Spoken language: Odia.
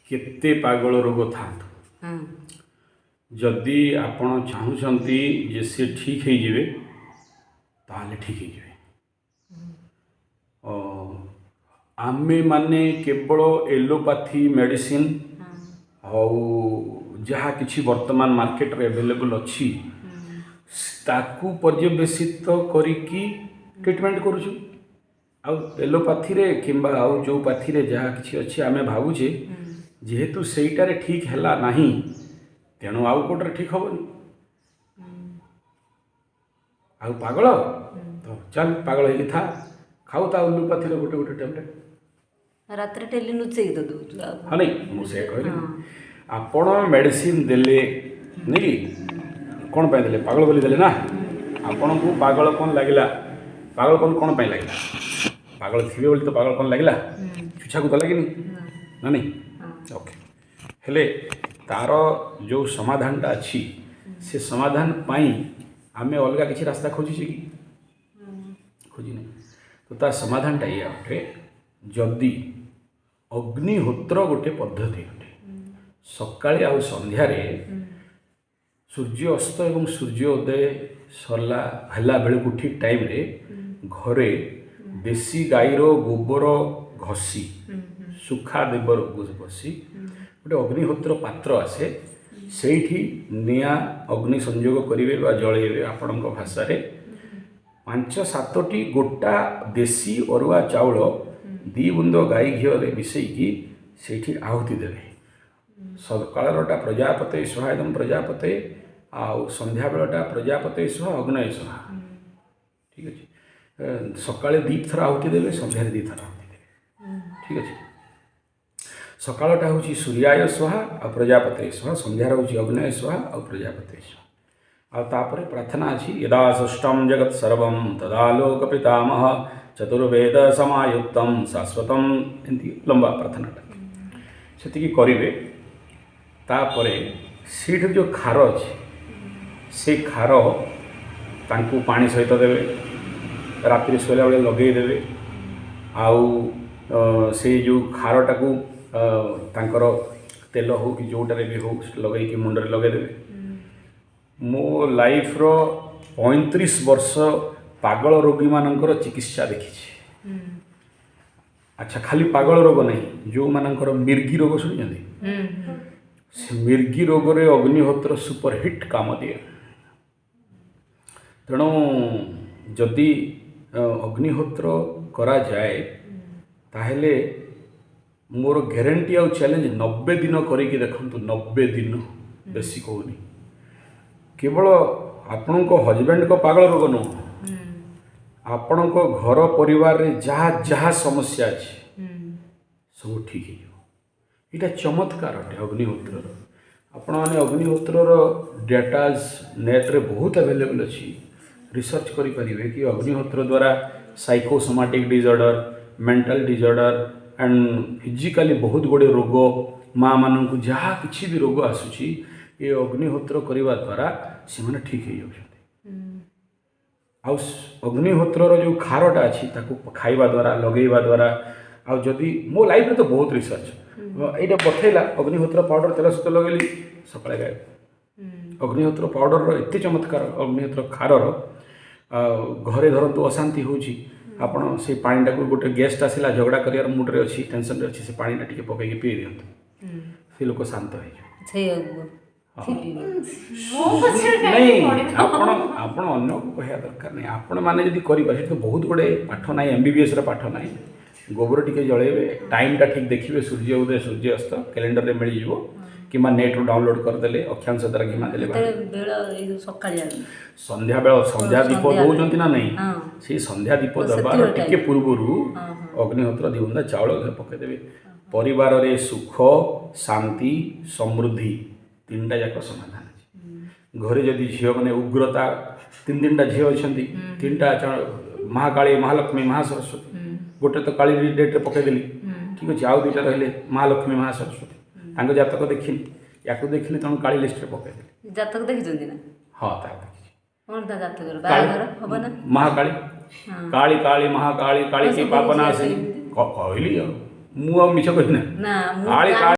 କେତେ ପାଗଳ ରୋଗ ଥାଆନ୍ତୁ, ଯଦି ଆପଣ ଚାହୁଁଛନ୍ତି ଯେ ସେ ଠିକ୍ ହେଇଯିବେ, ତାହେଲେ ଠିକ୍ ହେଇଯିବେ। ଆମେମାନେ କେବଳ ଏଲୋପାଥି ମେଡ଼ିସିନ ଆଉ ଯାହା କିଛି ବର୍ତ୍ତମାନ ମାର୍କେଟରେ ଆଭେଲେବୁଲ୍ ଅଛି, ତାକୁ ପର୍ଯ୍ୟବେସିତ କରିକି ଟ୍ରିଟମେଣ୍ଟ କରୁଛୁ। ଆଉ ଏଲୋପାଥିରେ କିମ୍ବା ଆଉ ଯେଉଁ ପାଥିରେ ଯାହା କିଛି ଅଛି, ଆମେ ଭାବୁଛେ ଯେହେତୁ ସେଇଟାରେ ଠିକ୍ ହେଲା ନାହିଁ, ତେଣୁ ଆଉ କେଉଁଟାରେ ଠିକ୍ ହେବନି। ଆଉ ପାଗଳ ତ ଚାଲ, ପାଗଳ ହେଇକି ଥା, ଖାଉ ତା ଏଲୋପାଥିର ଗୋଟେ ଗୋଟେ ଟ୍ୟାବଲେଟ୍। ରାତିରେ ଡେଲି ଲୁଚେଇକି ତ ଦେଉଛୁ ଆଉ। ହଁ, ନାଇଁ, ମୁଁ ସେଇଆ କହିଲି। ଆପଣ ମେଡ଼ିସିନ ଦେଲେ ନାଇଁ କି, କ'ଣ ପାଇଁ ଦେଲେ? ପାଗଳ ବୋଲି ଦେଲେ ନା? ଆପଣଙ୍କୁ ପାଗଳ କ'ଣ ଲାଗିଲା? ପାଗଳ କ'ଣ ପାଇଁ ଲାଗିଲା? ପାଗଳ ଥିବେ ବୋଲି ତ ପାଗଳ କ'ଣ ଲାଗିଲା। ଚୁଛାକୁ ତ ଲାଗିନି ନା? ନାଇଁ, ଓକେ। ହେଲେ ତାର ଯେଉଁ ସମାଧାନଟା ଅଛି, ସେ ସମାଧାନ ପାଇଁ ଆମେ ଅଲଗା କିଛି ରାସ୍ତା ଖୋଜିଛେ କି? ଖୋଜିନେ ତ। ତା ସମାଧାନଟା ଏଇଆ ଅଟେ, ଯଦି ଅଗ୍ନିହୋତ୍ର ଗୋଟେ ପଦ୍ଧତି ଅଟେ, ସକାଳେ ଆଉ ସନ୍ଧ୍ୟାରେ ସୂର୍ଯ୍ୟ ଅସ୍ତ ଏବଂ ସୂର୍ଯ୍ୟ ଉଦୟ ସରିଲା ହେଲା ବେଳକୁ ଠିକ୍ ଟାଇମ୍ରେ ଘରେ ଦେଶୀ ଗାଈର ଗୋବର ଘଷି, ଶୁଖା ଗୋବର ଘଷି ଗୋଟେ ଅଗ୍ନିହୋତ୍ର ପାତ୍ର ଆସେ, ସେଇଠି ନିଆଁ ଅଗ୍ନି ସଂଯୋଗ କରିବେ ବା ଜଳେଇବେ ଆପଣଙ୍କ ଭାଷାରେ। ପାଞ୍ଚ ସାତଟି ଗୋଟା ଦେଶୀ ଅରୁଆ ଚାଉଳ 2 ବୁନ୍ଦ ଗାଈ ଘିଅରେ ମିଶେଇକି ସେଇଠି ଆହୁତି ଦେବେ। ସକାଳରଟା ପ୍ରଜାପତେ ସ୍ୱାହା ଏବଂ ପ୍ରଜାପତେ, ଆଉ ସନ୍ଧ୍ୟାବେଳଟା ପ୍ରଜାପତେ ସ୍ୱାହା ଅଗ୍ନୟ ସ୍ୱାହା। ଠିକ୍ ଅଛି। ସକାଳେ 2 ଥର ଆହୁତି ଦେବେ, ସନ୍ଧ୍ୟାରେ 2 ଥର ଆହୁତି ଦେବେ। ଠିକ୍ ଅଛି। ସକାଳଟା ହେଉଛି ସୂର୍ଯ୍ୟାୟ ସ୍ୱାହା ଆଉ ପ୍ରଜାପତେ ସ୍ୱାହା, ସନ୍ଧ୍ୟାର ହେଉଛି ଅଗ୍ନୟ ସ୍ୱାହା ଆଉ ପ୍ରଜାପତେ ସ୍ୱାହା। ଆଉ ତାପରେ ପ୍ରାର୍ଥନା ଅଛି, यदा ସୃଷ୍ଟಂ ଜଗତ୍ ସର୍ବಂ ତଦା ଲୋକ ପିତାମହ ଚତୁର୍ବେଦ ସମାୟୁକ୍ତಂ ଶାଶ୍ୱତಂ, ଏମିତି ଲମ୍ବା ପ୍ରାର୍ଥନାଟା। ସେତିକି କରିବେ। ତାପରେ ସେଇଠି ଯେଉଁ ଖାର ଅଛି, ସେ ଖାର ତାଙ୍କୁ ପାଣି ସହିତ ଦେବେ, ରାତିରେ ଶୋଇଲା ବେଳେ ଲଗେଇ ଦେବେ। ଆଉ ସେଇ ଯେଉଁ ଖାରଟାକୁ ତାଙ୍କର ତେଲ ହଉ କି ଯେଉଁଟାରେ ବି ହଉ, ସେଟା ଲଗେଇକି ମୁଣ୍ଡରେ ଲଗେଇଦେବେ। ମୋ ଲାଇଫ୍ର 35 ବର୍ଷ ପାଗଳ ରୋଗୀମାନଙ୍କର ଚିକିତ୍ସା ଦେଖିଛି। ଆଚ୍ଛା, ଖାଲି ପାଗଳ ରୋଗ ନାହିଁ, ଯେଉଁମାନଙ୍କର ମିର୍ଗି ରୋଗ ଶୁଣିଛନ୍ତି, ସେ ମିର୍ଗି ରୋଗରେ ଅଗ୍ନିହୋତ୍ର ସୁପରହିଟ୍ କାମ ଦିଏ। ତେଣୁ ଯଦି ଅଗ୍ନିହୋତ୍ର କରାଯାଏ, ତାହେଲେ ମୋର ଗ୍ୟାରେଣ୍ଟି ଆଉ ଚ୍ୟାଲେଞ୍ଜ, 90 ଦିନ କରିକି ଦେଖନ୍ତୁ। 90 ଦିନ, ବେଶୀ କହୁନି। କେବଳ ଆପଣଙ୍କ ହଜବେଣ୍ଡଙ୍କ ପାଗଳ ରୋଗ ନୁହଁ, ଆପଣଙ୍କ ଘର ପରିବାରରେ ଯାହା ଯାହା ସମସ୍ୟା ଅଛି, ସବୁ ଠିକ୍ ହେଇଯିବ। ଏଇଟା ଚମତ୍କାର ଅଟେ ଅଗ୍ନିହୋତ୍ରର। ଆପଣମାନେ ଅଗ୍ନିହୋତ୍ରର ଡାଟାଜ୍ ନେଟ୍ରେ ବହୁତ ଆଭେଲେବୁଲ୍ ଅଛି, ରିସର୍ଚ୍ଚ କରିପାରିବେ କି ଅଗ୍ନିହୋତ୍ର ଦ୍ୱାରା psychosomatic disorder, mental disorder and physically ବହୁତ ଗୁଡ଼ିଏ ରୋଗ, ମାଆମାନଙ୍କୁ ଯାହା କିଛି ବି ରୋଗ ଆସୁଛି, ଏ ଅଗ୍ନିହୋତ୍ର କରିବା ଦ୍ୱାରା ସେମାନେ ଠିକ୍ ହେଇଯାଉଛନ୍ତି। ଆଉ ଅଗ୍ନିହୋତ୍ରର ଯେଉଁ ଖାରଟା ଅଛି, ତାକୁ ଖାଇବା ଦ୍ୱାରା, ଲଗେଇବା ଦ୍ୱାରା, ଆଉ ଯଦି ମୋ ଲାଇଫ୍ରେ ତ ବହୁତ ରିସର୍ଚ୍ଚ ଏଇଟା ବତେଇଲା। ଅଗ୍ନିହୋତ୍ର ପାଉଡ଼ର ତେଲ ସହିତ ଲଗେଇଲି, ସକାଳେ ଗାୟବ। ଅଗ୍ନିହୋତ୍ର ପାଉଡ଼ରର ଏତେ ଚମତ୍କାର, ଅଗ୍ନିହୋତ୍ର ଖାରର। ଆଉ ଘରେ ଧରନ୍ତୁ ଅଶାନ୍ତି ହେଉଛି, ଆପଣ ସେଇ ପାଣିଟାକୁ, ଗୋଟେ ଗେଷ୍ଟ ଆସିଲା, ଝଗଡ଼ା କରିବାର ମୁଡ଼ରେ ଅଛି, ଟେନସନରେ ଅଛି, ସେ ପାଣିଟା ଟିକେ ପକେଇକି ପିଇ ଦିଅନ୍ତୁ, ସେ ଲୋକ ଶାନ୍ତ ହେଇଯିବ। ସେଇଆକୁ ସେ ପିଇବ। ମୋ ପଛରେ ନାଇଁ, କାହିଁକି ପଡ଼ିବ? ଆପଣ ଅନ୍ୟକୁ କହିବା ଦରକାର ନାହିଁ। ଆପଣମାନେ ଯଦି କରିବେ, ସେଠି ତ ବହୁତ ଗୁଡ଼ିଏ ପାଠ ନାହିଁ, ଏମବିବିଏସ୍ର ପାଠ ନାହିଁ। ଗୋବର ଟିକେ ଜଳେଇବେ, ଟାଇମ୍ଟା ଠିକ୍ ଦେଖିବେ, ସୂର୍ଯ୍ୟ ଉଦୟ ସୂର୍ଯ୍ୟ ଅସ୍ତ କ୍ୟାଲେଣ୍ଡରରେ ମିଳିଯିବ, କିମ୍ବା ନେଟ୍ରୁ ଡାଉନଲୋଡ଼୍ କରିଦେଲେ ଅକ୍ଷାଂଶ ଦ୍ୱାରା ଘିମା ଦେଲେ କେତେବେଳେ ବେଳ? ଏଇ ଯୋଉ ସକାଳିଆ? ସନ୍ଧ୍ୟାବେଳ, ସନ୍ଧ୍ୟା ଦୀପ ସନ୍ଧ୍ୟା ଦେଉଛନ୍ତି ନା ନାହିଁ? ହଁ। ସେଇ ସନ୍ଧ୍ୟା ଦୀପ ତ ଦେବାର ସେତିକି ଟିକେ time। ପୂର୍ବରୁ ଅଗ୍ନିହୋତ୍ର 2 ବୁନ୍ଦା ଚାଉଳ ପକାଇଦେବେ। ପରିବାରରେ ସୁଖ, ଶାନ୍ତି, ସମୃଦ୍ଧି ତିନିଟା ଯାକ ସମାଧାନ ଅଛି। ଘରେ ଯଦି ଝିଅମାନେ ଉଗ୍ରତା, ତିନି ତିନିଟା ଝିଅ ଅଛନ୍ତି, ତିନିଟା ମହାକାଳୀ, ମହାଲକ୍ଷ୍ମୀ, ମହାସରସ୍ୱତୀ। ଗୋଟେ ତ କାଳୀ ଡେଟ୍ରେ ପକାଇଦେଲି, ଠିକ୍ ଅଛି। ଆଉ ଦୁଇଟା ରହିଲେ ମହାଲକ୍ଷ୍ମୀ, ମହାସରସ୍ୱତୀ। ତାଙ୍କ ଜାତକ ଦେଖିନି, ୟାକୁ ଦେଖିଲି, ତେଣୁ କାଳୀ ଲିଷ୍ଟରେ ପକାଇଦେଲି। ଜାତକ ଦେଖିଛନ୍ତି ନା? ହଁ, ତାର ଦେଖିଛି। କ'ଣ ତା ଜାତକର କାଳୀ। ବାହାଘର ହବ ନା? ମହାକାଳୀ, କାଳୀ କାଳୀ ମହାକାଳୀ, କାଳୀ ହଁ, କି ସେ ପାପ କହୁଛି ନାଶିନୀ। ସେମିତି। କହିଲି ଆଉ, ମୁଁ ଆଉ ମିଛ କହିବି ନା? ନା, ମୁଁ କାଳୀ କାଳୀ।